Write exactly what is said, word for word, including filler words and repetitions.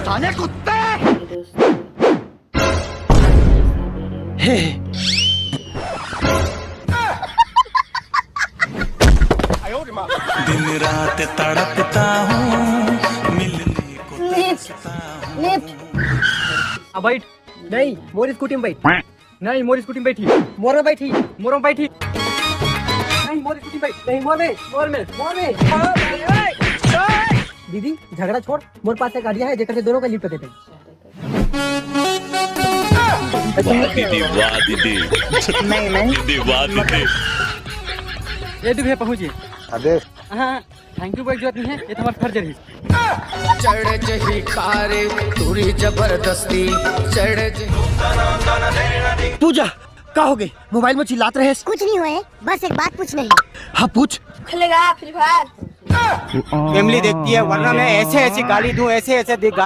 साले कुत्ते। दिन रात तड़पता हूँ, मिलने को तरसता हूँ। हाँ, बैठ। नहीं, मोर स्कूटी में बैठ। नहीं, मोर स्कूटी में बैठी। मोर में बैठी। मोर में बैठी। नहीं, मोर स्कूटी में बैठ। नहीं, मोर में। मोर में। मोर में। दीदी, झगड़ा छोड़, मोर पास एक आइडिया है, जेकर से दोनों का लिफ्ट देते हैं। वाह दीदी, वाह दीदी। नहीं नहीं। दीदी, वाह दीदी। ये दीदी भैया पहुंचिए। अबे। हाँ, थैंक यू कोई जरूरत नहीं है, ये तो हमारा फर्ज है। चढ़ जही कारे, तुरी जबरदस्ती। चढ़ जही पूजा, का हो गई? मोबाइल में चिल्लात रहे। कुछ नहीं हुए, बस एक बात पूछनी है। हाँ, पूछ। खुलेगा फ्री फायर? फैमिली देखती है, वरना मैं ऐसे ऐसी गाली दूं, ऐसे ऐसे दे-